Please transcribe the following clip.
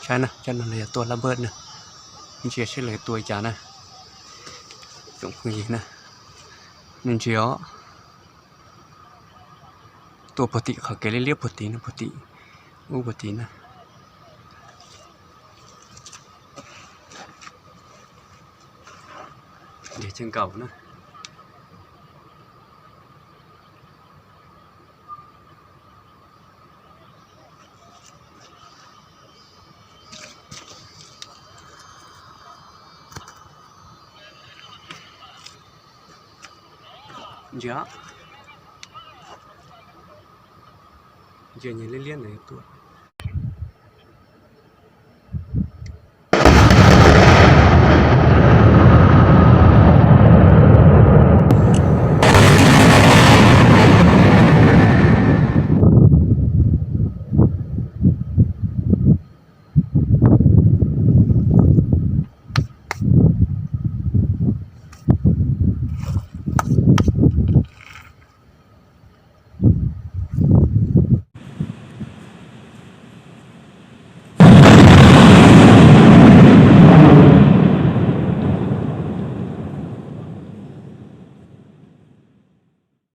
Saib na, cov no lawv yuav tua lab npawj na, ntsia seb lawv yuav tua li cas na. Tsoom phooj ywg na, nej ntsia os, tua puag tim qhov kev liab liab puag tim no, puag tim ub puag tim na. Ntiag caj nkaum na. Ntsia, ntsia nyias liab liab ntawd yuav tua.